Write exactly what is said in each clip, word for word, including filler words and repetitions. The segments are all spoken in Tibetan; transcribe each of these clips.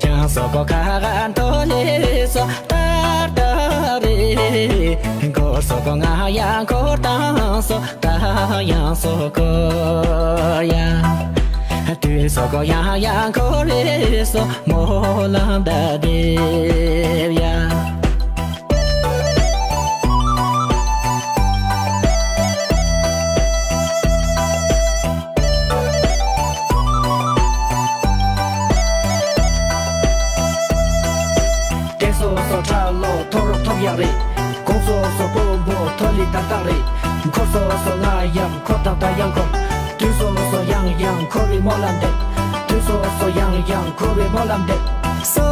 ཀྱང་སོགས་གོ་ཁ་ག་མཐོ་ལེ་སོ་ཏར་ཏར་རེ། འཁོར་སོགས་གོ་ང་ཡང་འཁོར་དང་སོ་ད་ཡང་སོགས་གོ་ཡ། དུས་སོགས་གོ་ཡང་ཡང་འཁོར་ལེ་སོ་སྨོན་ལམ་བཏབ་སྡོད་ཡ། བསྟན་སོ་སོ་ཁྲ་ལོ་ཐོ་རོ་ཐོབ་ཡག་རེད། གོང་སོ་སོ་སྤོ་འབོ་ཐོ་ལི་ཏག་ཏག་རེད། འཁོར་སོ་སོ་ང་ཡང་འཁོར་དང་ད་ཡང་འཁོར། དུས་སོ་སོ་ཡང་ཡང་འཁོར་བའི་སྨོན་ལམ་འདེབས། དུས་སོ་སོ་ཡང་ཡང་འཁོར་བའི་སྨོན་ལམ་འདེབས། སོ་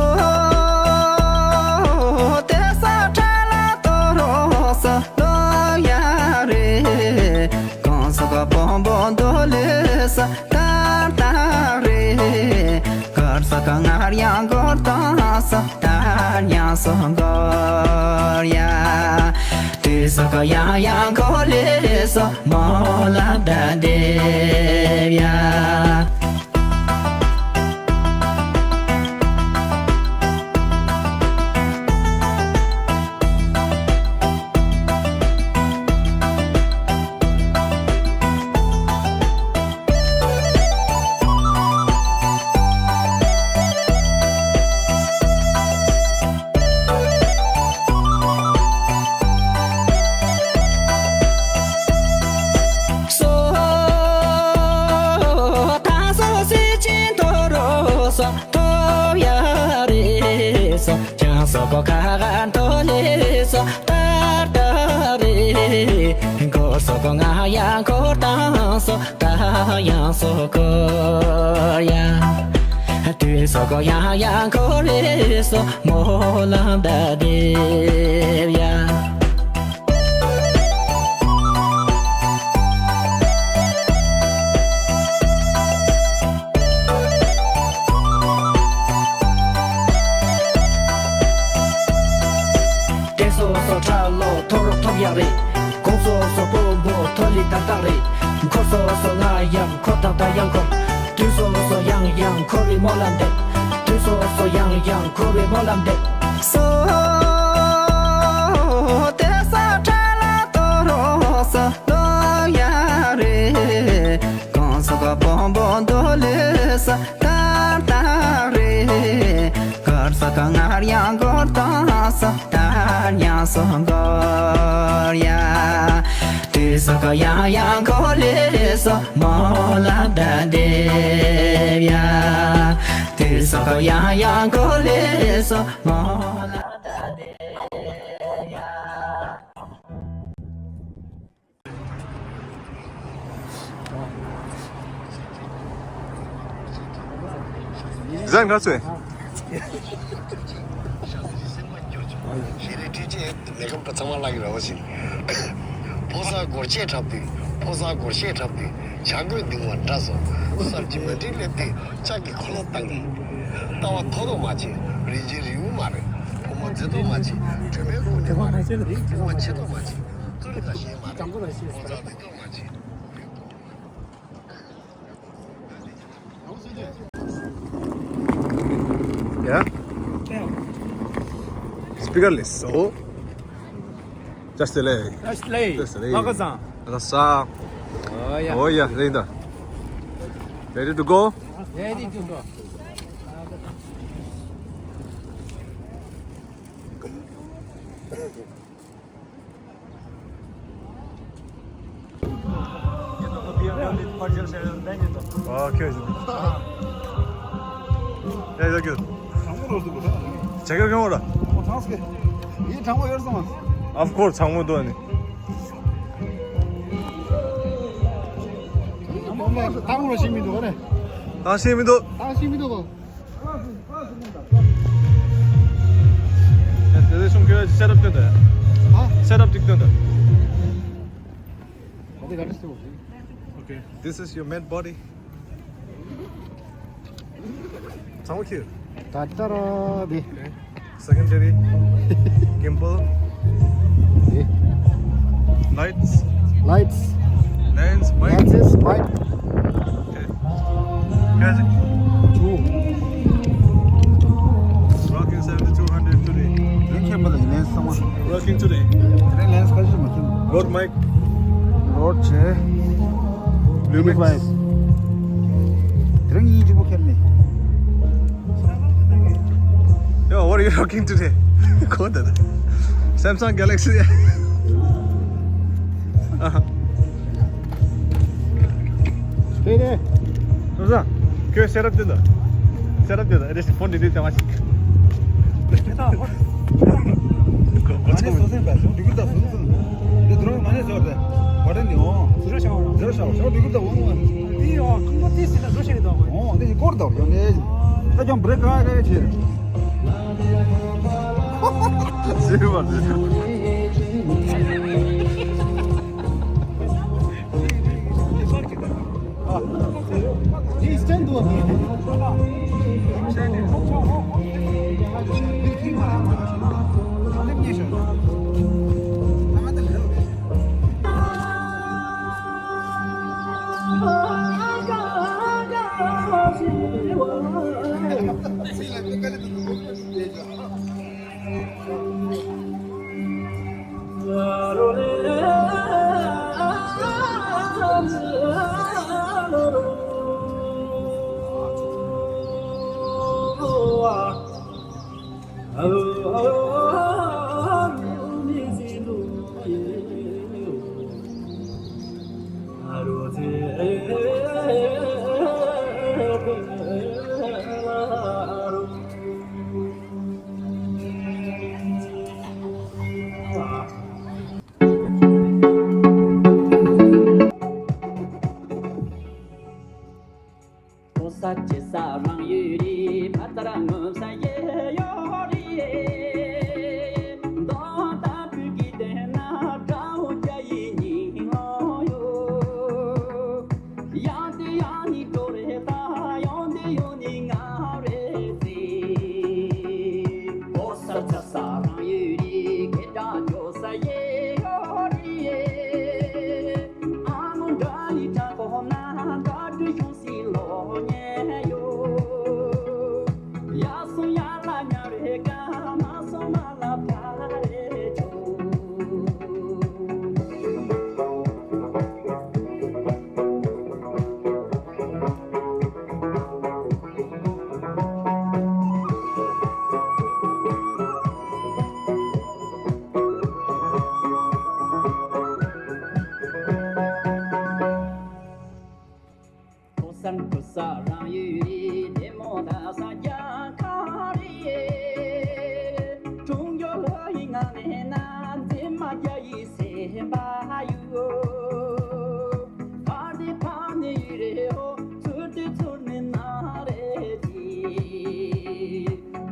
དེ་ས་ཁྲ་ལ་ཐོ་རོ་སོ་ལོ་ཡ་རེད། གང་ས་ག་བོང་བོ་འདོ་ལེ་ས་ཏར་ཏར་རེད། གར་ས་ག་ངར་ཡང་གོར་དང་ས་ཏར་ཡང་སོ་གོར་ཡ། དུས་ས་ག་ཡང་ཡང་གོ་ལེ་སོ་མོ་ལ་ད་དེ་ཡ། སོ་ཐང་སོ་སི་ཅིན་ཐོ་རོ་སོ་ཐོ་ཡ་རེ་སོ། ཅང་སོ་གོ་ཁ་ག་མཐོ་ལེ་སོ་ཏར་ཏར་རེ། འཁོར་སོ་གོ་ང་ཡང་འཁོར་དང་སོ་ད་ཡང་སོ་གོ་ཡ། དུས་སོ་གོ་ཡང་ཡང་འཁོར་ལེ་སོ་སྨོན་ལམ་བཏབ་སྡོད་ཡ། བསྟན་སོ་སོ་ཁྲ་ལོ་ཐོ་རོ་ཐོབ་ཡག་རེད། གོང་སོ་སོ་སྤོ་འབོ་ཐོ་ལི་ཏག་ཏག་རེད། འཁོར་སོ་སོ་ང་ཡང་འཁོར་དང་ད་ཡང་འཁོར། དུས་སོ་སོ་ཡང་ཡང་འཁོར་བའི་སྨོན་ལམ་འདེབས། དུས་སོ་སོ་ཡང་ཡང་འཁོར་བའི་སྨོན་ལམ་འདེབས། སོ་དེ་ས་ཁྲ་ལ་ཐོ་རོ་སོ་ལོ་ཡ་རེད། གང་ས་ག་བོང་བོ་འདོ་ལེ་ས་ཏར་ཏར་རེད། གར་ས་ག་ངར་ཡང་གོར་དང་ས་ཏར་ཡང་སོ་གོར་ཡ། དུས་སོ་ག་ཡང་ཡང་གོ་ལེ་སོ་མོ་ལ་ད་དེ་ཡ། དུས་སོ་ག་ཡང་ཡང་གོ་ལེ་སོ་མོ་ལ་ད་དེ་ཡ། ཟན་ག་ཚོད། ཤེས་རིག་འཕྲུལ་ཆས་ལས་ཁུངས་པ་ཚང་མ་ལག་གི་ར་བ་ཞིག་ཕོ་གསར་སྒོར་གཞས་འཁྲབ་དུས། ཕོ་གསར་སྒོར་གཞས་འཁྲབ་དུས་བྱ་རྒོད་ལྡིང་བ་འདྲ་སོང་། གསར་གྱི་མ་འགྲིག་སླེབས་དུས་ལྕགས་ཀྱི་འཁོར་ལོ་བཏང་གི། ལྟ་བ་མཐོ་མཐོ་མ་བྱེད། རིན་ཆེན་རི་བོ་མ་རེད། ཕོ་མོ་མཛེས་མཐོ་མ་བྱེད། སྒྲོལ་མའི་སྒོ་ནས་མ་རེད། ཕོ་མོ་ཆེ་མཐོ་མ་བྱེད། ཙུ་ལི་ལ་ཞེན་མ་རེད། ཕོ་མོ་མཛེས་མཐོ་མ་བྱེད། Yeah. Speaker less. So. Just delay. Just delay. Just delay. Waka-san. Waka-san. Oh, yeah. Oh, yeah. Ready to go? Ready to go. Of course, ཚང་མ་འདུག་ཨ་ནི། ཐང་རོ་ཤི་མི་འདུག་ཨ་ནི། ཐང་ཤི་མི་འདུག་དེ་ཚོ་ཁྱོད་སེ་ཊབ་སྟོན་དང་། ཨ། སེ་ཊབ་ཅིག་སྟོན་དང་། Okay. This is your main body. ཚང་མ་ཁྱེར། ད་ལྟ་ར་འདི། Okay. Secondary. Gimbal. འདི། Lights. Lights. Lens, mic. Lenses, mic. Okay. Two. Today. Rode mic. Rode ཆེ། Lumix. དེ་རིང་ཡིན་གཅིག་པོ་ཁྱེར་ནས། Yo, what are you rocking today? གོ་ད། Samsung Galaxy. དེ་ནས། ཁྱོད་སེ་རབ་དེ་འདུག་སེ་རབ་དེ་འདུག་རེ་ཞིག་ཕོན་འདི་འདི་ལྟ་བ་ཞིག་ང་ནི་སོ་སེམས་པ་ཞོག་འདི་གུར་དང་སོ་སོ། འདི་དུ་རུང་ང་ནི་སོ་དེ་བ་དན་འདི་འོང་། ཟེར་ཞོག་ཟེར་ཞོག་ཞོག་འདི་གུར་དང་འོང་། འདི་ཡོང་ཁང་པ་ཏི་སི་ན་འགྲོ་ཤེས་ཀྱི་འདུག་འོང་འདི་ཞིག་སྐོར་དང་ཡོང་ནས། ད་ཀྱང་བྲེ་ག་རེ་ཆེ། ཟེར་བ་ཟེར། ཕོ་ས་ཆེ་ས་རང་ཡོད་རེད། ཕ་ཚ་རང་ངོ་ས་ཡེ་ཡོད་རེད། མདོ་ལྟ་བུ་གི་དེ་ན་དགྲ་བོ་རྒྱ་ཡི་ཉིན་ལོ་ཡོད། ཡང་དེ་ཡང་ནི་འགྲོ་རེད་ད་ཡང་དེ་ཡང་ནི་ང་རེད་ཟེར། ཕོ་ས་ཆེ་ས་རང་ཡོད་རེད། སྐད་གྲགས་ཆོད་ས་ཡེ་ཡོད་རེད། ཨ་མོ་འདྲ་ཡི་དྲག་པོ་ན་འདྲ་འདྲུ་ཤོང་སི་ལོ་ཉེ་ཡོ། ཡ་སོང་ཡ་ལ་ཉ་རེ་ཀ་མ་སོང་མ་ལ་ཕ་རེ་ཆོ། ཕོ་སར་ཕོ་སར་རང་ཡོད་རེད། དེ་མོ་ད་ས་རྒྱ་ཁ་རེད། ཁྲུང་ཡོ་ལོ་ཡི་ང་ནས་ན་འཛིན་མ་རྒྱ་ཡི་སེམས་པ་ཡོད། ཕར་དེ་ཕར་ནི་ཡི་རེད་ཧོ། ཚུར་དེ་ཚུར་ནི་ན་རེད་དེ།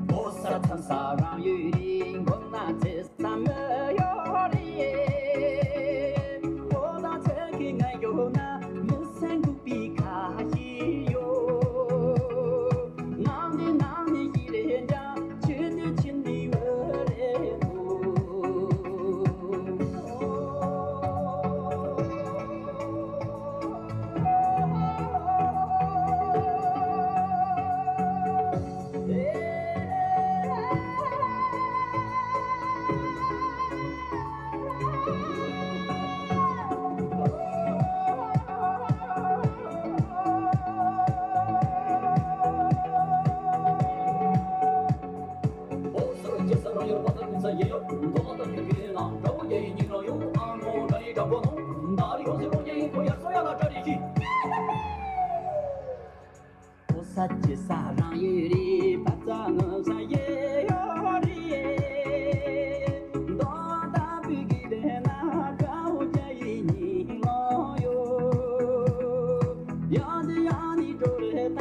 ཕོ་སར་ཚང་ས་རང་ཡོད་རེད། མགོ་ན་ཚེ་ས་མི་ཡོད་རེད། ཕོ་དང་ཚེ་གི་ང་ཡོད་ན་མི་སེམས་འགུག་པའི་ཁ་ཞིག་ཡོད། ནང་ནས་ནང་ནས་ཡིད་རེ་འདྲ། ཆོས་དེ་ཕྱི་ནས་འོད་རེ་འོད། ཕོ་ས་ཆེ་ས་རང་ཡོད་རེད། ཕ་ཚ་ངོ་ས་ཡེ་ཡོད་རེད། མདོ་ལྟ་བུ་གི་དེ་ན་དགྲ་བོ་རྒྱ་ཡི་ཉིན་ལོ་ཡོད། ཡང་དེ་ཡང་ནི་འགྲོ་རེད་ད་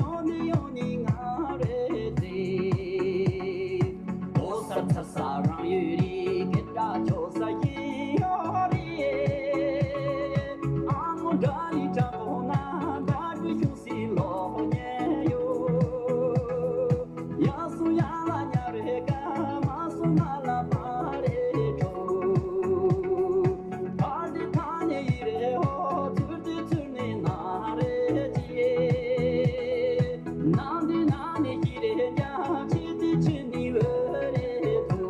ཡང་དེ་ཡང་ནི་ང་རེད་དེ། ཕོ་ས་ཚ་ས་རང་ཡོད་རེད། སྐད་གྲགས་ཆོད་ས་ཡིན་ཡོད་རེད། ཨ་མོ་འདྲ་ལི་དྲག་པོ་ན་འདྲ་འདྲུ་ཤོང་སི་ལོ་ཉེ་ཡོད། ཡ་སུ་ཡ་ལ་ཉ་རེ་ཀ་མ་སུ་མ་ལ་མ་རེ་གྲོ། ཕར་དེ་ཕ་ནི་ཡི་རེ་ཧོ། ཚུར་དེ་ཚུར་ནི་ན་རེ་ཅི། ནང་དེ་ནང་ནས་ཀྱི་རེ་རྒྱ་ཆེ་དེ་ཆེ་ནི་འོད་རེ་ཐོ།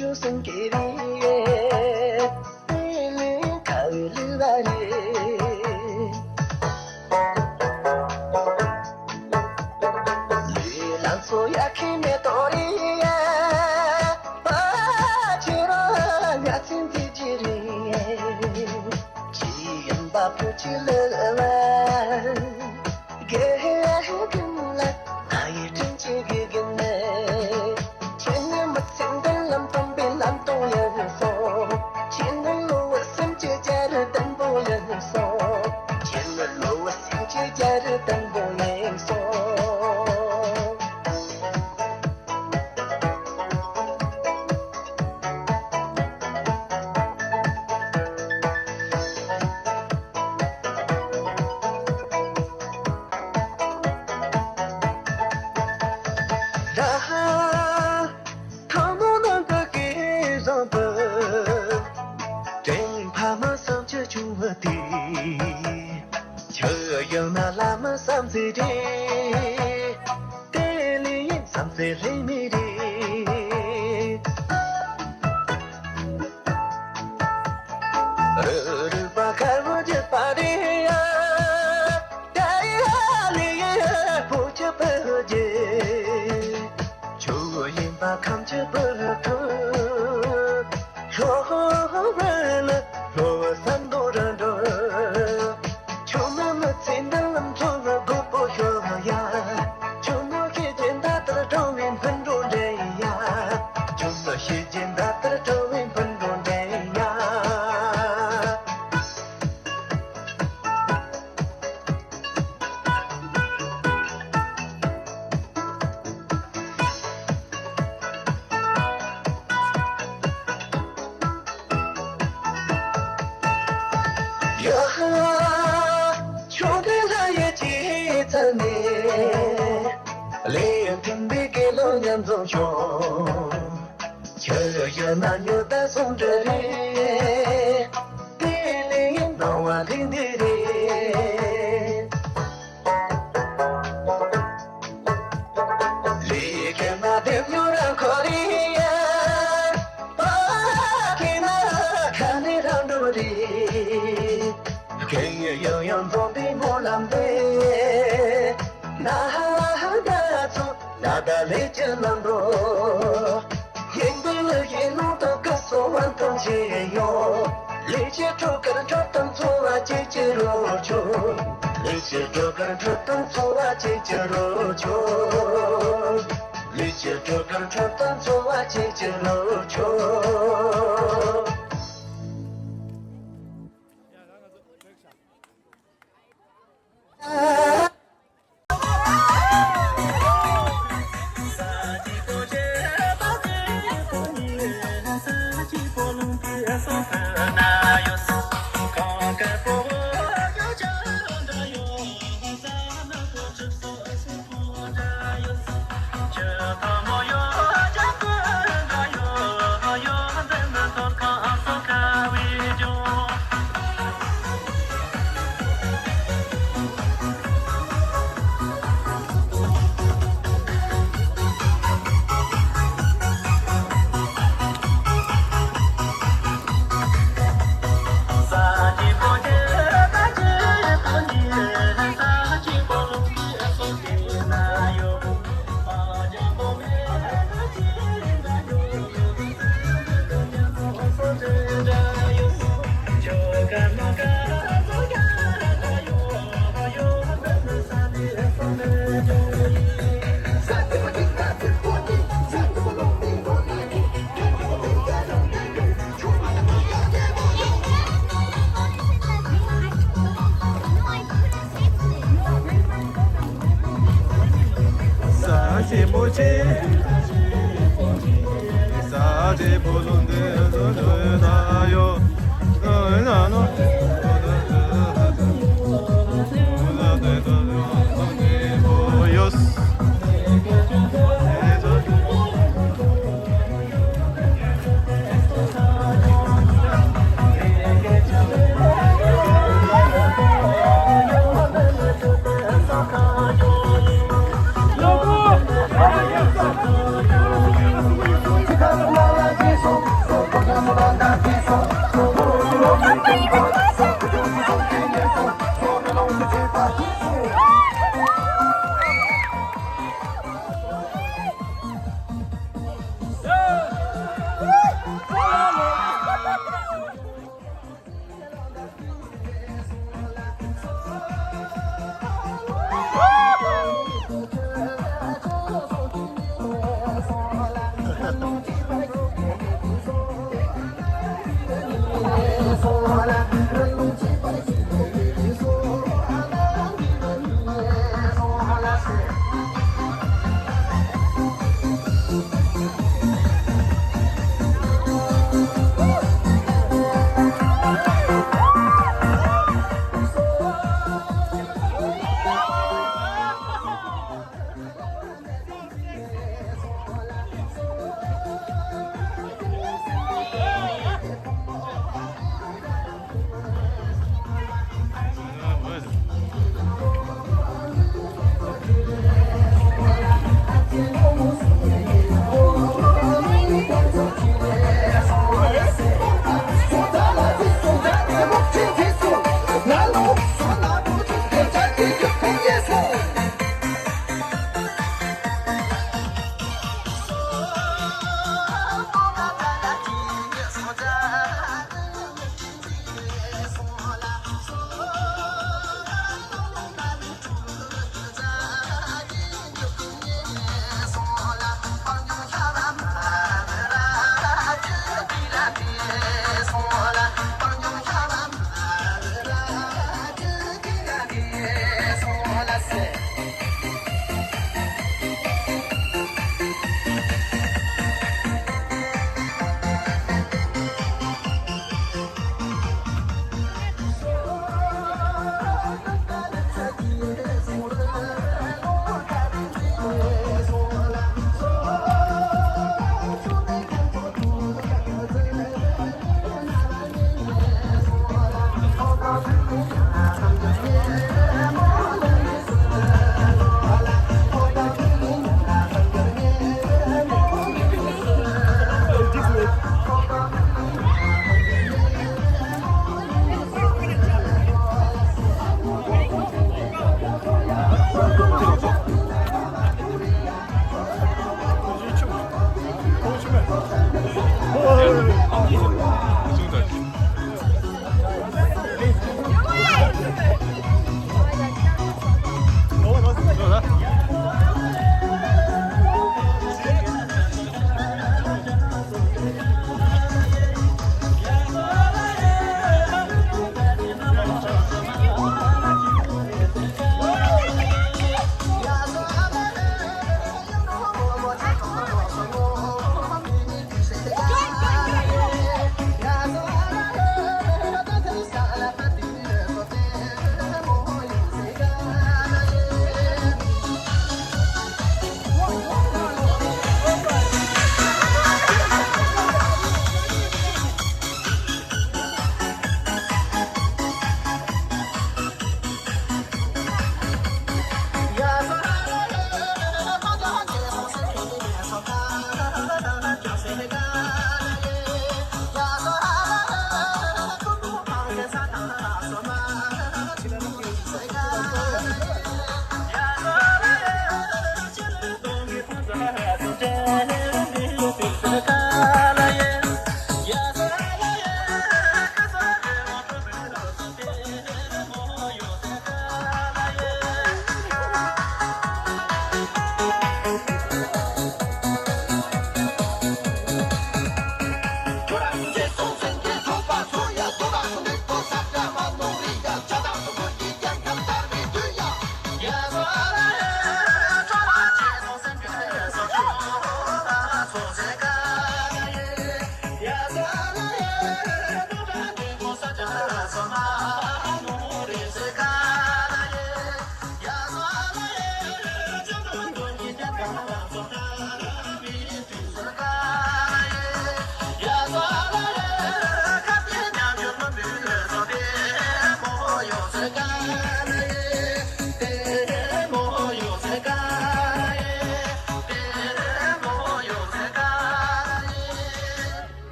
ཆུ་སྲིན་གྱི་རིགས་ཡེ། ཨེ་ལི་ཁ་བའི་ལུས་པ་རེད། ལུས་ལ་འཚོ་ཡ་ཁྱི་མེ་ཏོག་རེད་ཡ། ཨ་ཁྱེད་རང་ང་ཚོའི་མཛེས་རྒྱན་རེད། ཁྱི་ཡིན་པ་བུ་ཁྱི་ལ་ལ། དགེ་རྒན་ལ་ང་ཡི་དྲིན་ཆེ་དགེ་རྒན་ལ། ཁྱེད་ནི་མི་ཚེ་འདི་ལམ་སྟོན་པའི་ལམ་སྟོན་ཡིན་སོང་། ཁྱེད་ནི་གློ་བུར་སེམས་ཀྱི་རྒྱ་རི་བརྟན་པོ་ཡིན་སོང་། ཁྱེད་ནི་གློ་བུར་སེམས་ཀྱི་རྒྱ་རི་བརྟན་པོ་ཡིན་སོང་། ད་ཁ་མོ་ནང་གི་སྐད་བཟང་པོ། དྲན་ཕ་མ་བསམ་འཆར་བྱུང་བ་དེ། ཁྱོད་ཡང་ན་བླ་མ་བསམ་ཚེ་རེད། དེ་ལས་ཡིན་བསམ་ཚེ་ལྷད་མེད་རེད། རུ་རུ་པ་ཁར་མོ་རྒྱུ་པ་རེད་ཡ། ད་ཡ་ལི་ཡ་བུ་ཆུ་བུ་རྒྱུ། ཆུ་ཡིན་པ་ཁམ་ཆུ་བུ་ཐུ། ལྷོ་བ་ལ་ལྷོ་བ་ས་མདོ་ར་འགྲོ། ཆུ་མོ་མི་ཚེ་འདི་ལམ་འཚོ་བ་རྒོད་པོ་ཤོར་ཡ། ཆུ་མོ་ཤེས་ཀྱི་ད་ལྟར་འགྲོ་བའི་འཕུར་འགྲོ་འདྲེན་ཡ། ཆུ་མོ་ཤེས་ཀྱི་ད་ལྟར་འགྲོ་བའི་འཕུར་འགྲོ་འདྲེན་ཡ། ཡ་ཧ། ཆུང་དུས་ལ་ཡ་ཅི་ཚ་ནས། ལས་མཐུན་པའི་དགེ་སློང་མཉམ་འཛོམས་ཤོག་ཁྱོད་ཡོད་ན་ཉོ་ད་སོང་འདྲ་རེད། དེ་ལས་ཡིན་སྣང་བ་ལྷིང་འདི་རེད། ལས་ཁྱེད་ན་དེབ་ཉོ་ར་ཁོ་རེ་ཡ། པ་ཁྱེད་ན་ཁ་ནས་རང་འགྲོ་རེད། ཁྱེད་ཡང་ཡང་འཛོམས་པའི་སྨོན་ལམ་དེ། ན་ཧ་ད་ཚོ་ལ་ད་ལས་ཀྱི་ལམ་འགྲོ། ཡིན་པའི་ལས་ཡིན་ནོ་ད་ཀ་སོ་བ་དང་ཆེ་ཡོད། ལས་ཀྱི་གྲོགས་ཀར་འཕྲོད་དང་འཚོ་བ་སྐྱེལ་གྱི་རོགས་བྱོས། ལས་ཀྱི་གྲོགས་ཀར་འཕྲོད་དང་འཚོ་བ་སྐྱེལ་གྱི་རོགས་བྱོས། ལས་ཀྱི་གྲོགས་ཀར་འཕྲོད་དང་འཚོ་བ་སྐྱེལ་གྱི་རོགས་བྱོས། ས་ཆེན་པོ་ཆེ། ས་ཆེན་པོ་ལུང་འདི་ཚོ་ད་ཡོད། ད་ཡོད་ན་ནོ། ཡོད།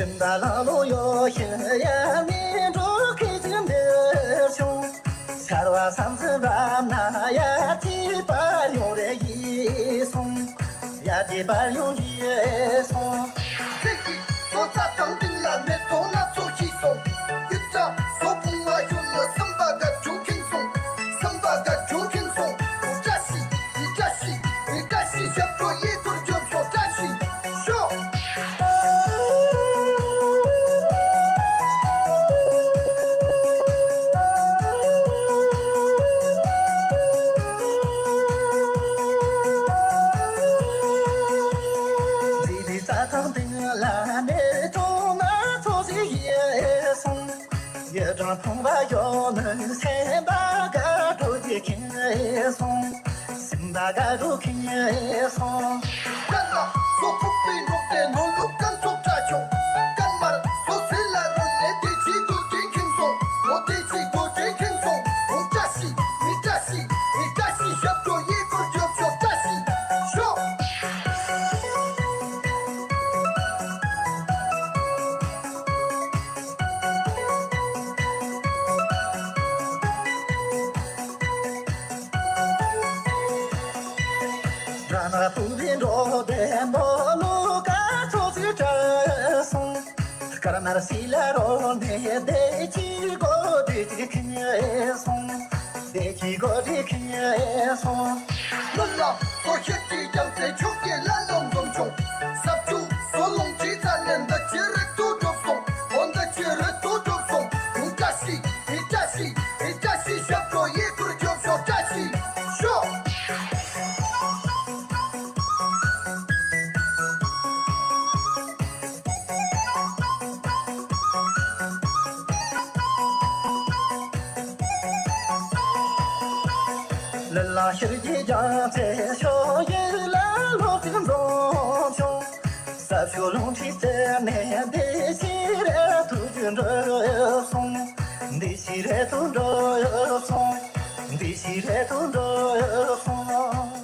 སྤྲིན་ཟླ་ལྷ་ལོ་ཡོད་ཤེས་ཡ་མི་འགྲོ་ཁི་ཅི་འདིར་བྱུང་། ཆར་བ་ས་མཚམས་རབ་ན་ཡ་ཅི་པར་ཡོང་རེ་ཡིན་སོང་། ཡ་ཅི་པར་ཡོང་ཡིན་སོང་། ཚིག་གི་སོ་ཚ་དང་སྟེང་ལ་མེ་ཏོག་སྣ་ཚོགས་ཤིག་སོང་། ཡིག་ཚགས་སོ་བུང་བ་གཞུང་ལ་སེམས་པ་དགའ་བྱུང་ཁེངས་སོང་། སེམས་པ་དགའ་བྱུང་ཁེངས་སོང་། བཀྲ་ཤིས་བཀྲ་ཤིས་བཀྲ་ཤིས་ཞབས་བྲོ་ཡི་གུར་འཇོམས་ཤོག་བཀྲ་ཤིས་ཤོག་རྩྭ་ཐང་སྟེང་ལ་མེ་ཏོག་སྣ་ཚོགས་ཤིག་ཡལ་སོང་། ཡུལ་གྲོང་ཐང་བ་ཡོད་ནི་སེམས་པ་དགའ་སྤྲོ་ཞིག་ཁེངས་སོང་། སེམས་པ་དགའ་སྤྲོ་ཁེངས་སོང་། ཀན་ལ་སོ་ཕུག་པའི་འབྲོག་སྡེ་ནོར་ལུག་ཀན་ཚོགས་བཀྲ་ཤོག་ཀན་མར་སོ་སེ་ལ་རོལ་ནས་བདེ་སྐྱིད་སྒོ་འབྱེད་ཁེངས་སོང་། འོ་བདེ་སྐྱིད་སྒོ་འབྱེད་ཁེངས་སོང་། འོ་བཀྲ་ཤིས་མི་བཀྲ་ཤིས་མི་བཀྲ་ཤིས་ཞབས་བྲོ་ཡི་གུར་འཇོམས་ཤོག་བཀྲ་ཤིས་ཤོག་ར་ན་ཕུ་བི་འགྲོ་དེ་མོ་ལུ་ཀ་ཚོ་ཚི་བྲལ་སོང་། སྐར་མར་སི་ལ་རོ་ནེ་དེ་ཅི་གོ་དེ་ཅི་ཁེ་སོང་། གི་གོ་རི་ཁེ་སོང་། ལ་ལ་སོ་ཁྱེད་ཀྱི་ཀྱང་ཚེ་ཆུང་གི་ལ་ལོང་ལོང་བྱུང་། ས་བཅུ་སོ་ལོང་གི་ཚ་ནན་ད་ཅི་རེད་དུ་གྲོགས་སོང་། འོ་ད་ཅི་རེད་དུ་གྲོགས་སོང་། ཨི་བཀྲ་ཤིས་ཨི་བཀྲ་ཤིས་ཨི་བཀྲ་ཤིས་ཞབས་བྲོ་ཡི་གུར་ཆོག་ཤོག་བཀྲ་ཤིས་ཤོག། ལ་ལ་ཤར་གྱི་ལྗང་ཚེ་ཤོག་ཡིད་ལ་ལོ་ཅིག་འཛོམས་ཤོག། ས་ཕྱོགས་ལུང་ཁྲིད་བརྩེ་ནས་བདེ་ཞིག་རེད་དུ་འགྲོ་སོང་། བདེ་ཞིག་རེད་དུ་འགྲོ་སོང་། བདེ་ཞིག་རེད་དུ་འགྲོ་སོང་།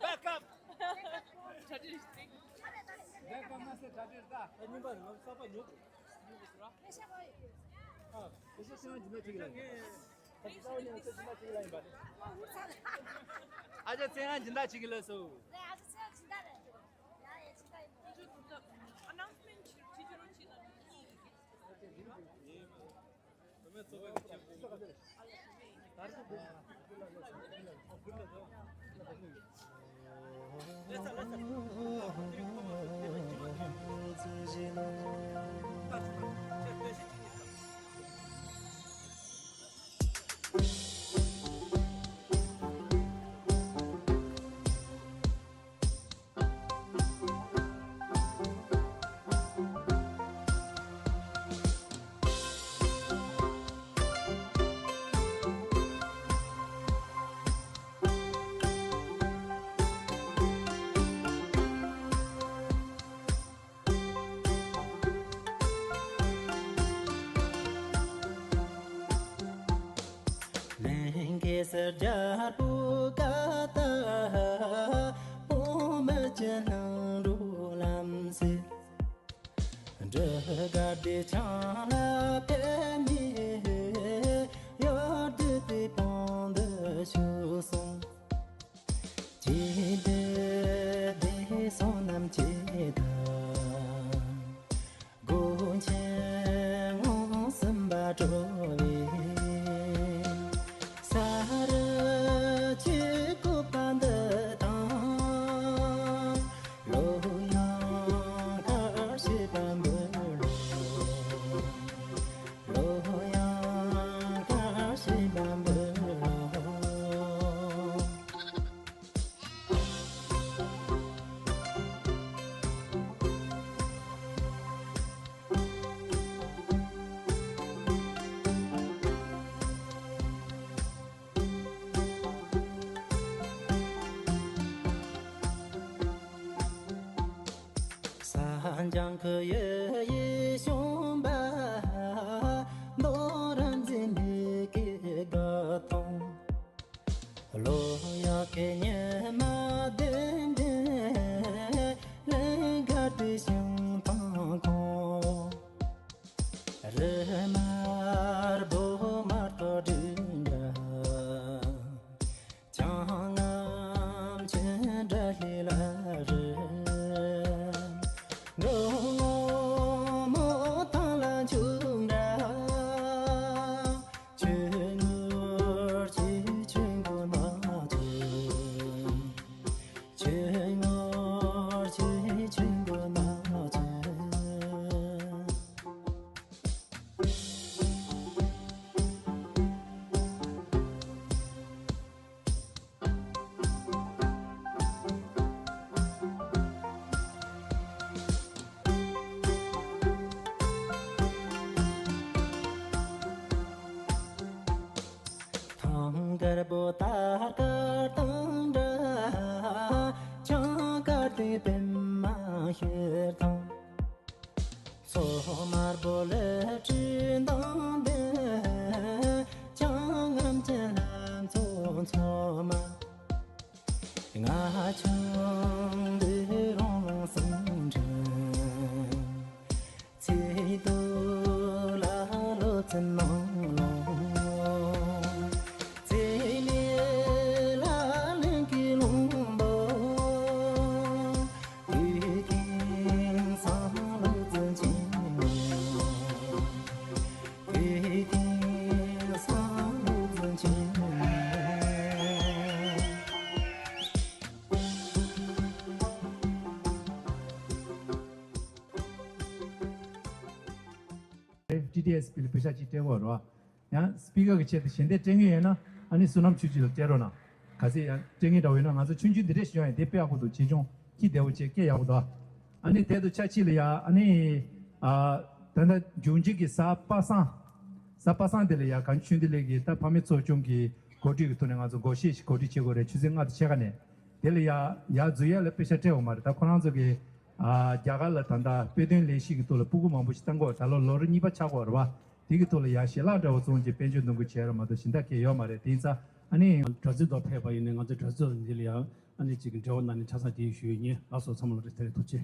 Back up. ཨ་ཅག་བཙན་ཡང་སྦྱིན་བདག་ཅིག་ལ་སོ། ལྷན་རྒྱས་སུ་རྒྱལ་པོ་ཀ་ཏ་པོ་མི་ སྣང་རོ་ལམ་སེ། འབྲུ་དཀར་དེ་ཆང་ལ་ཕན་ནི། གཡོ་སྒྱུ་དེ་པང་དུ་ཞུགས་སོང་། ཅི་འདི་དེ་སོང་རྣམས་ཀྱི་དང་། སྒོ་ཆེན་ངོ་གསུམ་པ་འགྲོ་བའི། ས་རུ་ཆུ་བཀོད་པ་འདི་དང་། ལོ་ཡང་ཁ་ཤས་པ་འབུལ་ལོ། ལོ་ཡང་ཁ་ཤས་པ་འབུལ་ལོ། ས་འཇང་གི་ཡུལ་ཡི་གཤོང་པ། མདོ་ར་འཛིན་ལས་ཀྱི་དགའ་ཐང་། ལོ་ཡག་གི་ཉི་མ་བདུན་ལྡན། ལན་དཀར་དུ་ཞིང་ཐང་ཁོང་། རི་དམར་སྦོ་དམར་ཐོ་དྲུག་འདྲ། བྱང་ངམ་ཆུ་འདྲ་ལི་ལ་རི། འགྲོ་མོ་ཐང་ལ་ཆུ་འདྲ། ཆུ་ནོར་ཆུ་ཆུ་མགོ་ན་ཆུ། ཆུ་ནོར་ཆུ་ཆུ་མགོ་ན་ཆུ། ཐང་དཀར་པོ་དར་དཀར་དང་འདྲ། ཆང་དཀར་དེ་པད་མ་ཤེལ་དང་། མཚོ་དམར་པོ་ལས་བྲིས་དང་ལྡན། ཆང་ངམ་ཆེན་ལྷ་མཚོ་མཚོ་མ། ང་ཆུང་འདི་རང་ལོང་སེམས་དྲན། ཚེ་སྟོད་ལ་ལོ་ཚན་ནང་ལོང་། ཚེ་མེད་ལ་ལེན་གྱི་ལུང་པོ། དུས་ཀྱི་སང་ལོ་ཚན་ཆེན་མོ། དེ་དེང་སང་ལོ་ཚན་ཆེན་མོ། ཊི་ཊི་ཨེས་པི་ལ་པེ་ཤག་ཅིག་སྤྲད་དགོས་རེད་བ། ཡང་སྤི་ཀར་གྱི་ཆེད་དུ་ཞལ་འདེབས་སྤྲད་མཁན་ཡོད་ན་ཨ་ནི་བསོད་ནམས་ཆོས་སྐྱིད་ལ་སྤྲད་རོགས་གནང་། ག་ཚད་ཡང་སྤྲད་མཁན་འདྲ་བོ་ཡོད་ན། ང་ཚོ་ཆུང་ཆུང་འདི་འདྲས་ཤིག་ཡོང་ཡང་དེ་དཔེ་ཡག་པོ་འདུག་ཆེ་ཆུང་ཁྱི་བདེ་བོ་བྱས་སྐད་ཡག་པོ་འདུག་ཨ་ནི་དེ་དུ་ཆ་གཅིག་ལ་ཡ་ཨ་ནི་ཨ་ད་ལྟ་འབྱུང་འགྱུར་གྱི་གཟའ་པ་སངས། གཟའ་པ་སངས་དེ་ལ་ཡ་གངས་ཆུ་འདི་ལས་ཀྱི་ད་ཕ་མེས་ཚོགས་ཆུང་གི་གོ་སྒྲིག་གི་ཐོག་ནས་ང་ཚོ་སྒོར་གཞས་ཤིག་གོ་སྒྲིག་བྱེད་དགོས་རེད། ཆུ་ཚོད་ལྔ་དང་ཕྱེད་ཀ་ནས། དེ་ལ་ཡ་ཡ་འཛུལ་ཡ་ལ་པེ་ཤག་སྤྲད་འོང་མ་རེད། ད་ཁོ་རང་ཚོ་གི་ཨ་རྒྱ་གར་ལ་ད་ལྟ་དཔེ་སྟོན་ལས་གཞི་གི་ཐོག་ལ་སྤུ་གུ་མང་པོ་ཞིག་བཏང་གི་ཡོད་རེད། ད་ལོ་ལོ་རེ་གཉིས་པ་ཆགས་ཀྱི་ཡོད་རེད་བ། དེ་གི་ཐོག་ལ་ཡ་ཞལ་ལག་འདྲ་བོ་བཙོང་བྱས་དཔལ་འབྱོར་གཏོང་གི་བྱས་ར་མ་གཏོགས་གཞན་དག་གས་ཡོད་མ་རེད། དེ་ཡིན་ཙང་ཨ་ནི། གྲྭ་བཙུན་ཚོ་ཕེབས་པ་ཡིན་ནའི་ང་ཚོའི་གྲྭ་བཙུན་འདི་ལ་ཡང་ཨ་ནི་ཅིག་གི་འབྲེལ་བ་གནང་ནས་ཆ་ཚང་དེ་ཞུ་ཡི་ཡིན། ལགས་སོ། ཚང་མ་ལ་རེ་ཐེ་རེ་ཐུགས་རྗེ་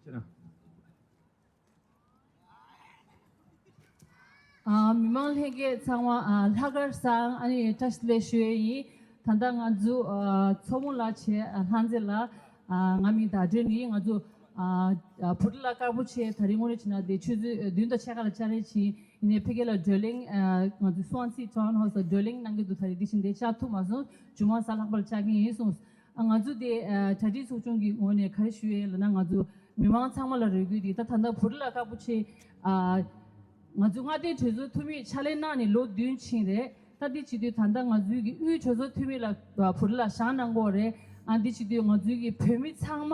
ཆེ། ཨ། མི་མང་ལྷན་རྒྱས་ཚང་མ་ཨ་ལྷག་དཀར་བཟང་། ཨ་ནི་བཀྲ་ཤིས་བདེ་ལེགས་ཞུ་ཡས་ཡིན། ད་ལྟ་ང་ཚོ་ཨ་མཚོ་མོ་ལ་བྱས་ཨ་ལྷ་མཛེས་ལ་ཨ་ང་མིང་ཟླ་སྒྲོན་ཡིན། ང་ཚོ་ཨ་ཨ་བུ་ཕྲུག་ལ་དཀར་པོ་བྱས་ད་རིང་དངོས་གནས་བྱས་ན་དེ་ཆུ་ཚོད་བདུན་དང་ཕྱེད་ཀ་ལ་བཅར་རེས་བྱས། ཡིན་ནའི་ཕ་གི་ལ་བགྲོ་གླེང་ཨ་ང་ཚོ་སུའན་སི་ཊའུན་ཧོ་སི་ལ་བགྲོ་གླེང་གནང་གི་འདུག་ད་རེས་དེ་བཞིན་དེ་བཅར་ཐུབ་མ་སོང་། མཇུག་མ་གཟའ་ལྷག་པ་ལ་བཅར་གྱི་ཡིན་གསུངས། ཨ་ང་ཚོ་དེ་ཨ་གྲ་སྒྲིག་ཚོགས་ཆུང་གི་ངོས་ནས་ག་རེ་ཞུ་ཡས་ལབ་ན། ང་ཚོ་མི་མང་ཚང་མ་ལ་རེ་སྐུལ་དེ་ད་ད་ལྟ་བུ་ཕྲུག་ལ་དཀར་པོ་བྱས་ཨ་ང་ཚོ་མངའ་སྡེ་གྲོས་ཚོགས་འཐུས་མི་ཕྱག་ལས་གནང་ནས་ལོ་བདུན་ཕྱིན་རེད། ད་འདི་བྱེད་དུས་ད་ལྟ་ང་ཚོའི་གི་དབུས་གྲོས་ཚོགས་འཐུས་མི་ལ་ཨ་བུ་ཕྲུག་ལ་བཞེངས་གནང་གི་ཡོད་རེད། ཨ་འདི་བྱེད་དུས་ང་ཚོའི་གི་བོད་མི་ཚང་མ་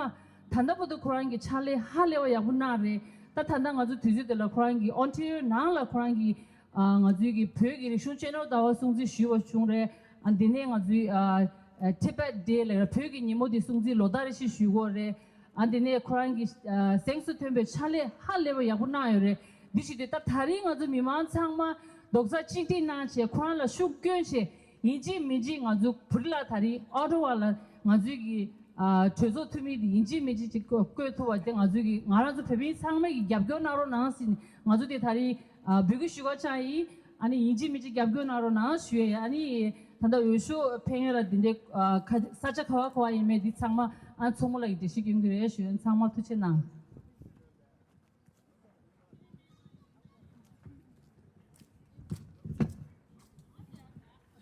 ད་ལྟ་བར་དུ་ཁོ་རང་གི་ཕྱག་ལས་ཧ་ལས་པ་ཡག་པོ་གནང་རེད། ད་ད་ལྟ་ང་ཚོ་དུས་ཚོད་དེ་ལ་ཁོ་རང་གི་ཨོན་ཊ་རི་ཡོ་ནང་ལ་ཁོ་རང་གི་ཨ་ང་ཚོའི་གི་བོད་ཀྱི་རིག་གཞུང་གཅེས་ནོར་ཟླ་བ་སྲུང་བརྩི་ཞུས་པ་བྱུང་རེད། ཨ་འདི་ནས་ང་ཚོའི་ཨ་ཨ་Tibet Day ལབ་བོད་ཀྱི་ཉིན་མོ་དེ་སྲུང་བརྩི་ལོ་ལྟར་རེ་བཞིན་ཞུ་གི་ཡོད་རེད། ཨ་འདི་ནས་ཁོ་རང་གི་ཨ་གཟེངས་སུ་ཐོན་པའི་ཕྱག་ལས་ཧ་ལས་པ་ཡག་པོ་གནང་ཡོད་རེད། འདི་བྱེད་དུས་ད་ད་རིང་ང་ཚོ་མི་མང་ཚང་མ་རྡོག་རྩ་གཅིག་སྒྲིལ་གནང་བྱས་ཁོ་རང་ལ་ཤུགས་སྐྱོན་བྱས། ཡིན་གཅིག་མིན་གཅིག་ང་ཚོ་བུ་ཕྲུག་ལ་ད་རིང་ཨོ་ཊ་ཝ་ལ་ང་ཚོའི་གི་ ཨ་གྲོས་ཚོགས་འཐུས་མི་དེ་ཡིན་གཅིག་མིན་གཅིག་ཅིག་བསྐོ་བསྐོ་ཐུབ་པ་དེ་ང་ཚོ་གི་ང་རང་ཚོ་བོད་མི་ཚང་མས་ཀྱི་རྒྱབ་སྐྱོར་གནང་རོགས་གནང་ཟེར་ནས་ང་ཚོ་དེ་ད་རེས་ཨ་འབོད་སྐུལ་ཞུ་ག་ཆགས་ཡིན། ཨ་ནི་ཡིན་གཅིག་མིན་གཅིག་རྒྱབ་སྐྱོར་གནང་རོགས་གནང་ཞུ་ཡ་ཡིན། ཨ་ནི་ད་ལྟ་འོས་ཤོག་འཕེན་ཡ་ལ་དེ་འདྲའི་ཨ་ཁ་ས་ཆ་ག་བ་ག་བ་ཡིན་མེད་དེ་ཚང་མ་ཨ་མཚོ་མོ་ལགས་ཀྱིས་འགྲེལ་བཤད་སྐྱོན་གྱི་རེད་ཞུ་ཡ་ཡིན། ཚང་མ་ཐུགས་རྗེ་གནང་།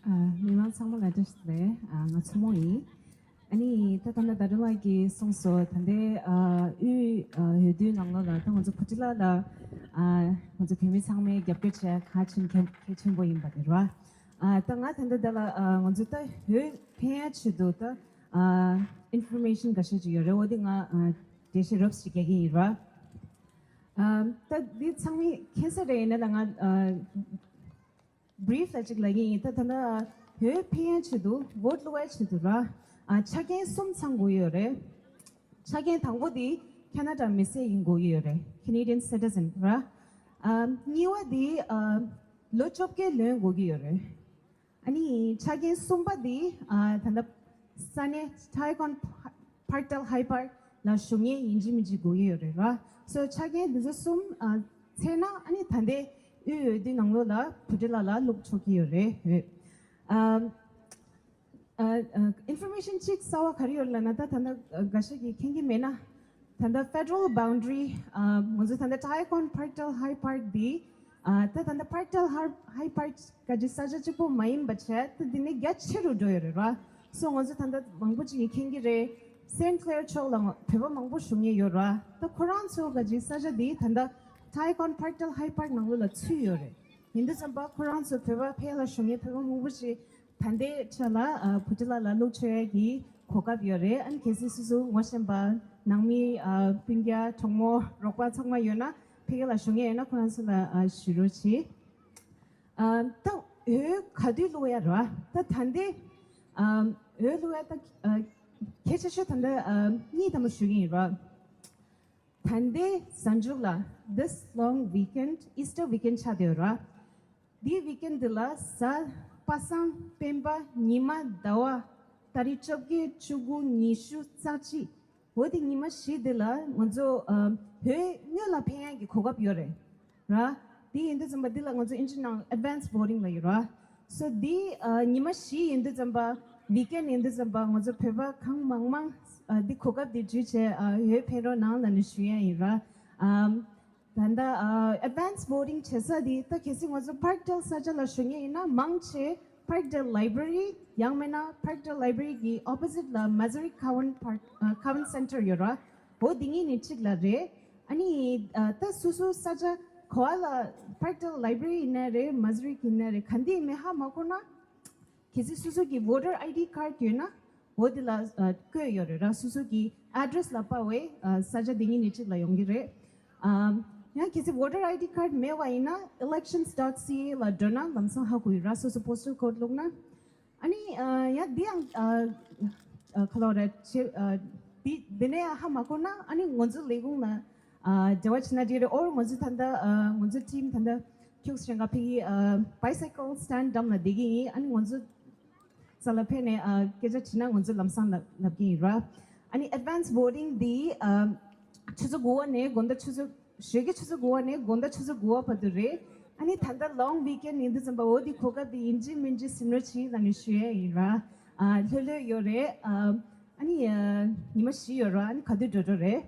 ཨ། མི་མང་ཚང་མ་ལ་བཀྲ་ཤིས་བདེ་ལེགས། ཨ། ང་མཚོ་མོ་ཡིན། ཨ་ནི་ད་ལྟ་ན་ཟླ་སྒྲོལ་ལགས་ཀྱིས་གསུངས་སོང་། ད་ལྟའི་ཨ་དབུས་ཨ་འོས་བསྡུའི་ནང་ལོགས་ལ་ད་ང་ཚོ་བྷུ་ཊི་ལ་ལ་ཨ་ང་ཚོ་བོད་མི་ཚང་མས་རྒྱབ་སྐྱོར་བྱས་གལ་ཆེན་གལ་གལ་ཆེན་པོ་ཡིན་པ་དེ་རེད་བ། ཨ་ད་ང་ད་ལྟ་ད་ལ་ཨ་ང་ཚོ་ད་འོས་འཕེན་ཡ་ཆེད་དུ་ད་ཨ་ཨིན་ཕོར་མེ་ཤན་འགའ་ཤས་ཅིག་ཡོད་རེད། འོ་དེ་ང་ཨ་འགྲེལ་བཤད་རོབ་ཙམ་རྒྱག་གི་ཡིན་ར། ཨ་ད་འདི་ཚང་མས་མཁྱེན་གསལ་རེད། ཡིན་ན་ད་ང་ཨ་བྷི་རིཕ་ལ་ཅིག་ལབ་ཀྱི་ཡིན། ད་ད་ལྟ་འོས་འཕེན་ཡ་ཆེད་དུ་བྷོཊ་བླུག་ཡ་ཆེད་དུ་ར་ཨ་ཆ་རྐྱེན་གསུམ་ཚང་དགོས་ཡོད་རེད། ཆ་རྐྱེན་དང་པོ་དེ་ཁ་ན་ཌ་མི་སེར་ཡིན་དགོས་ཀྱི་ཡོད་རེད། Canadian citizen ར། ཨ་གཉིས་པ་དེ་ཨ་ལོ་བཅོ་བརྒྱད་ལོན་དགོས་ཀྱི་ཡོད་རེད། ཨ་ནི་ཆ་རྐྱེན་གསུམ་པ་དེ་ཨ་ད་ལྟ་ས་གནས་Taiagon Parkdale High Park ལ་བཞུགས་མཁན་ཡིན་གཅིག་མིན་གཅིག་དགོས་ཀྱི་ཡོད་རེད་ར། སོ་ཆ་རྐྱེན་འདི་ཚོ་གསུམ་ཨ་ཚད་ན་ཨ་ནི་ད་ལྟའི་དབུས་འོས་བསྡུའི་ནང་ལོགས་ལ་བྷུ་ཊི་ལ་ལ་བླུག་ཆོག་གི་ཡོད་རེད། ཨ་ཨ་ཨ་ཨིན་ཕོར་མེ་ཤན་གཅིག་གསར་པ་ག་རེ་ཡོད་ལབ་ན་ད་ད་ལྟ་འགའ་ཤས་ཀྱིས་མཁྱེན་གྱི་མེད་ན། ད་ལྟ་ཕེ་ཌེ་རལ་བྷའུན་ཌ་རི་ཨ་ང་ཚོ་ད་ལྟ་Taiagon Parkdale High Park འདི་ཨ་ད་ད་ལྟ་Parkdale High Park ག་ཅིག་ས་ཆ་གཅིག་པོ་མ་ཡིན་པ་བྱས་ད་འདི་ནས་རྒྱ་ཆེ་རུ་འགྲོ་ཡོད་རེད་ར། སོ་ང་ཚོ་ད་ལྟ་མང་པོ་ཅིག་གིས་མཁྱེན་གྱི་རེད། སེན་ཀླེར་ཕྱོགས་ལ་བོད་པ་མང་པོ་བཞུགས་མཁན་ཡོད་ར། ད་ཁོ་རང་ཚོ་ག་ཅིག་ས་ཆ་འདི་ད་ལྟ་Taiagon Parkdale High Park ནང་ལོགས་ལ་ཚུད་ཡོད་རེད། ཡིན་དུས་ཙམ་པ་ཁོ་རང་ཚོ་བོད་པ་ཕལ་ལ་བཞུགས་མཁན་བོད་པ་མང་པོ་ཞིག་ད་ལྟའི་ཆ་ལ་ཨ་བྷུ་ཊི་ལ་ལ་བླུག་ཆོག་ཡ་གི་གོ་སྐབས་ཡོད་རེད། ཨ་ནི་གལ་སྲིད་སོ་སོ་ངོ་ཤེས་པ་ནང་མི་ཨ་སྤུན་ཀྱག་གྲོགས་མོ་རོགས་པ་ཚང་མ་ཡོད་ན་ཕ་གི་ལ་བཞུགས་མཁན་ཡོད་ན་ཁོ་རང་ཚོ་ལ་ཨ་ཞུ་རོགས་བྱེད། ཨ་ད་འོས་ག་དུས་བླུག་ཡ་རེད་བ། ད་ད་ལྟའི་ཨ་འོས་བླུག་ཡ་ད་ཨ་གལ་ཆེ་ཤོས་ད་ལྟ་ཨ་གཉིས་ད་མ་ཞུ་གི་ཡིན་ར། ད་ལྟའི་གཟའ་མཇུག་ལ་this long weekend Easter weekend ཆགས་བསྡད་ཡོད་ར། འདིའི་ཝིག་ཨེན་འདི་ལ་གཟའ་པ་སངས་སྤེན་པ་ཉི་མ་ཟླ་བ་ཏ་རིག་བཅོ་བརྒྱད་བཅུ་དགུ་ཉི་ཤུ་རྩ་གཅིག་འོ་དེ་ཉི་མ་བཞི་འདི་ལ་ང་ཚོ་ཨ་བོད་དངོས་ལ་ཕེབས་ཡག་གི་གོ་སྐབས་ཡོད་རེད་ར། དེ་ཡིན་དུས་ཙམ་པ་འདི་ལ་ང་ཚོ་ཨིན་ཇི་ནང་advance voting ལབ་ཡོད་ར། སོ་འདི་ཨ་ཉི་མ་བཞི་ཡིན་དུས་ཙམ་པ་ཝིག་ཨེན་ཡིན་དུས་ཙམ་པ་ང་ཚོ་བོད་པ་གང་མང་མང་ཨ་འདི་གོ་སྐབས་འདི་བརྒྱུད་བྱས་ཨ་བོད་ཕེབས་རོགས་གནང་ལབ་ནས་ཞུ་ཡ་ཡིན་ར། ཨམ། ད་ལྟ་ཨ་advance voting བྱེད་ས་དེ་ད་གལ་སྲིད་ང་ཚོ་Parkdale ས་ཆ་ལ་བཞུགས་མཁན་ཡིན་ན་མང་ཆེ་Parkdale Library ཡང་མིན་ན་Parkdale Library གི་opposite ལ་Missouri Cowan Park ཨ་Cowan Center ཡོད་ར། འོ་དེ་གཉིས་ནས་གཅིག་ལ་རེད། ཨ་ནི་ཨ་ད་སོ་སོ་ས་ཆ་ག་བ་ལ་Parkdale Library ཡིན་ན་རེད། Missouri གི་ཡིན་ན་རེད། ག་འདི་ཡིན་མིན་ཧ་མ་གོ་ན། གལ་སྲིད་སོ་སོ་གི་voter I D card ཡོད་ན་འོ་དེ་ལ་ཨ་བཀོད་ཡོད་རེད་ར། སོ་སོ་གི་address ལ་དཔག་པའི་ཨ་ས་ཆ་དེ་གཉིས་ནས་གཅིག་ལ་ཡོང་གི་རེད། ཨ་ཡང་གལ་སྲིད་voter I D card མེད་པ་ཡིན་ན་elections dot C A ལ་འགྲོ་ན་ལམ་སང་ཧ་གོ་ཡོད་ར། སོ་སོ་postal code བླུགས་ན། ཨ་ནི་ཨ་ཡང་འདི་ཡང་ཨ་ཨ་ག་ལབ་རེད་ཆེ་ཨ་འདི་འདི་ནས་ཧ་མ་གོ་ན་ཨ་ནི་ང་ཚོ་ལས་ཁུངས་ལ་ཨ་འབྲེལ་བ་བྱེད་ན་འགྲིག་རེད། or ང་ཚོ་ད་ལྟ་ཨ་ང་ཚོ་team ད་ལྟ་ཁྱུག་སེ་ང་ཕ་གི་ཨ་bicycle stand འགྲམ་ལ་བསྡད་ཀྱི་ཡིན། ཨ་ནི་ང་ཚོ་ས་ལ་ཕེབས་ནས་ཨ་སྐད་ཆ་དྲིས་ན་ང་ཚོ་ལམ་སང་ལབ་ལབ་ཀྱི་ཡིན་ར། ཨ་ནི་advance voting འདི་ཨ་ཆུ་ཚོད་དགུ་པ་ནས་དགོང་དག་ཆུ་ཚོད་ཞོགས་ཀའི་ཆུ་ཚོད་དགུ་པ་ནས་དགོང་དག་ཆུ་ཚོད་དགུ་པ་བར་དུ་རེད། ཨ་ནི་ད་ལྟ་long weekend ཡིན་དུས་ཙམ་པ་འོ་དེ་གོ་སྐབས་དེ་ཡིན་གཅིག་མིན་གཅིག་ཟིན་རོགས་གྱིས་ལབ་ནས་ཞུ་ཡ་ཡིན་ར། ཨ་ལྷོད་ལྷོད་ཡོད་རེད། ཨ་ཨ་ནི་ཨ་ཉི་མ་བཞི་ཡོད་ར། ཨ་ནི་ག་དུས་འགྲོ་འགྲོ་རེད།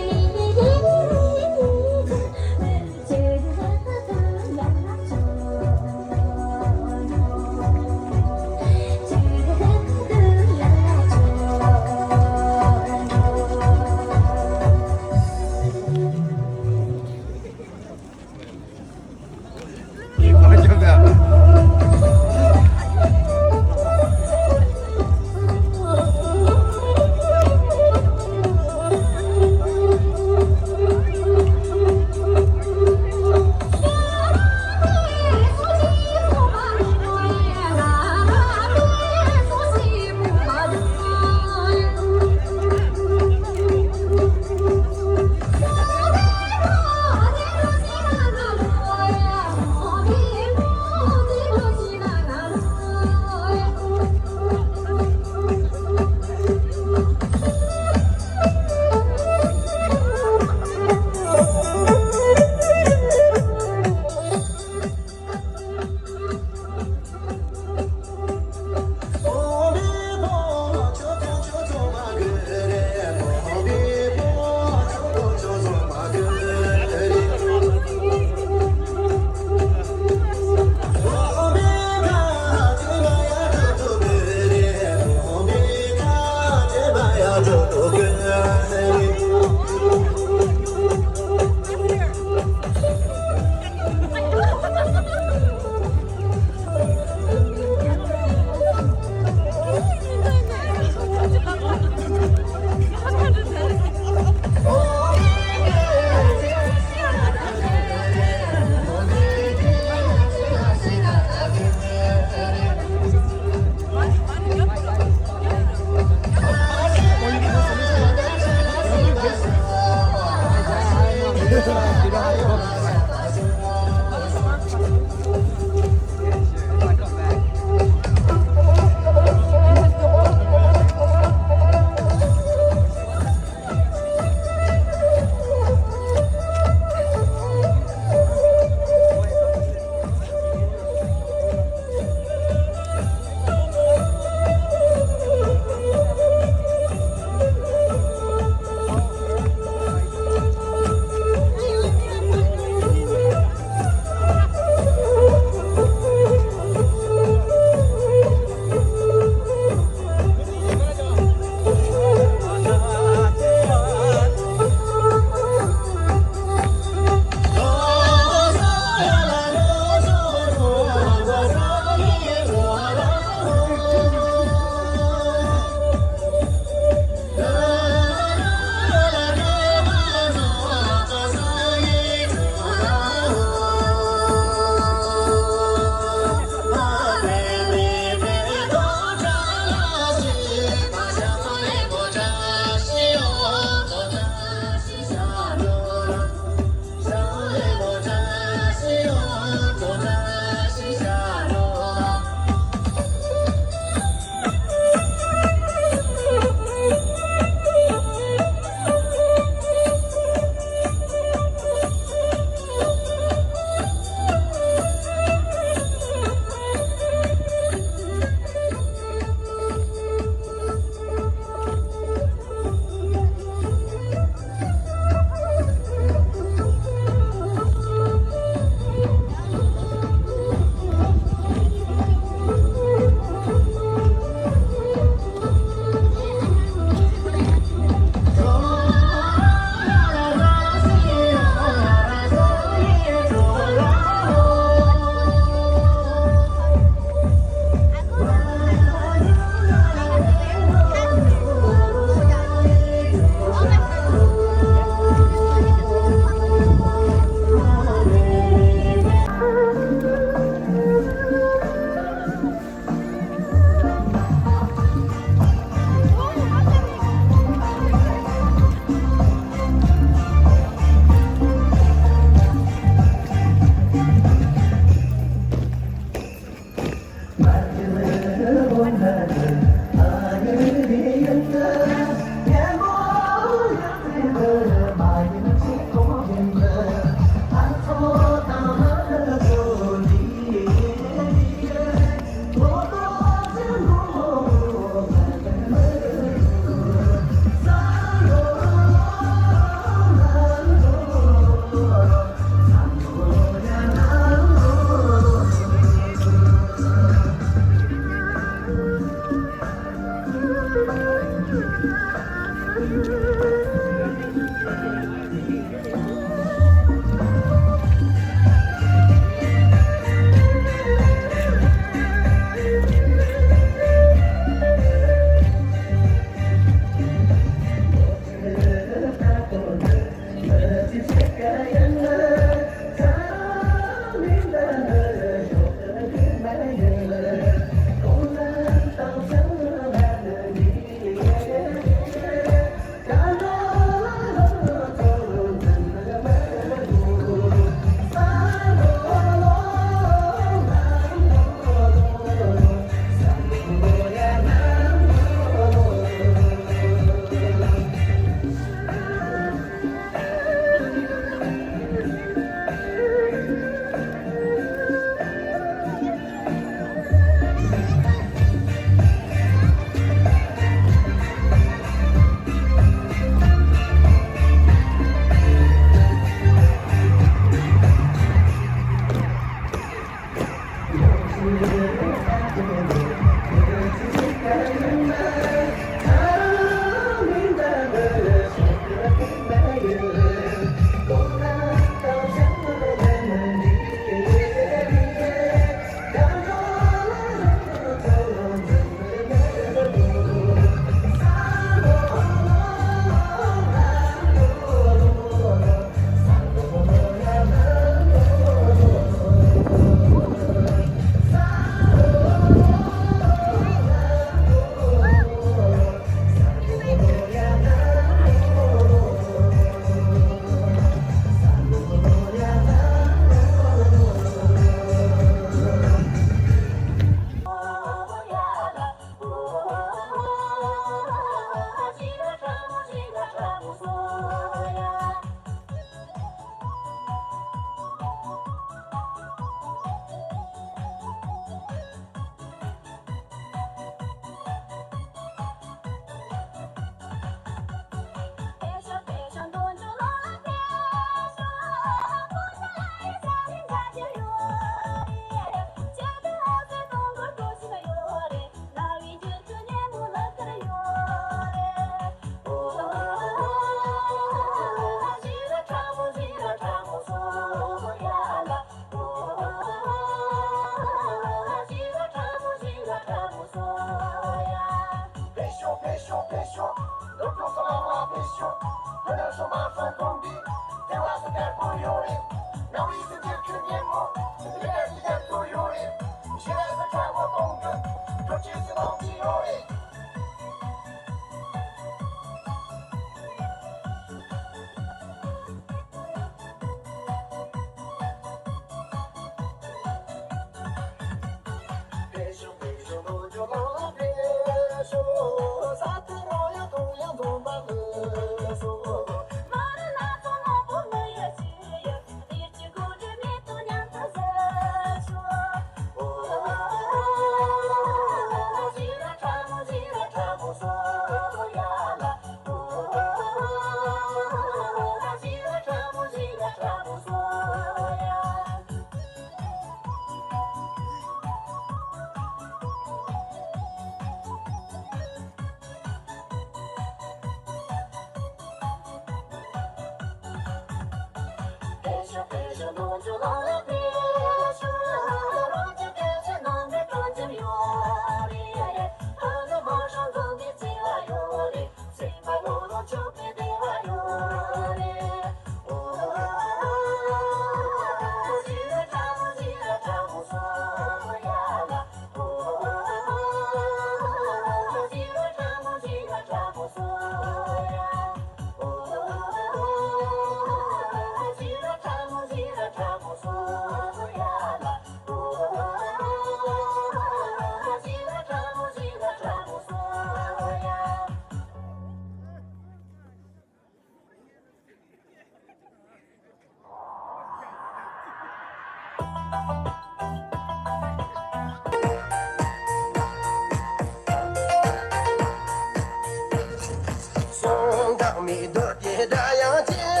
གསུང་དག་མི་འདོད་ཀྱི་སྒྲ་དབྱངས་ཅན།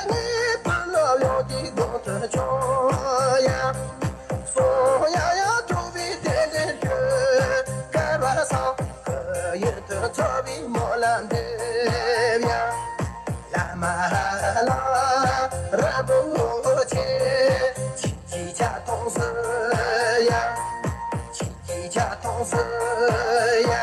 ཉིད་དུ་ལོ་ཡོངས་ཀྱི་དགོངས་དོན་ཆོས་དབྱིངས། གསུང་ཡང་ཡང་ཐུགས་པའི་རྟེན་འབྲེལ་ཞུ། སྐལ་བ་བཟང་། ཡུན་དུ་འཚོ་བའི་སྨོན་ལམ་འདེབས་ཡ། བླ་མ་ལ་རིན་པོ་ཆེ། ཁྱེད་ཀྱི་ཕྱག་མཐོང་གཟིགས་ཡ། ཁྱེད་ཀྱི་ཕྱག་མཐོང་གཟིགས་ཡ།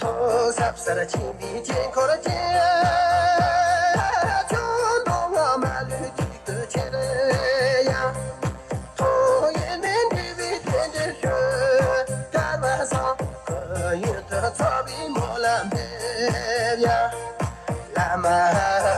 ཐོག་ཟབ་སར་ཕྱིན་པའི་དཀྱིལ་འཁོར་ཅན། ཁྱོད་མདོ་སྔགས་མ་ལུས་གཅིག་ཏུ་ཁྱེར་ཡང་། ཐོག་ཡེ་ནས་འདྲིས་པའི་རྟེན་འབྲེལ་ཞུ། སྐལ་བ་བཟང་། ཡུན་དུ་འཚོ་བའི་སྨོན་ལམ་འདེབས་ཡ། བླ་མ་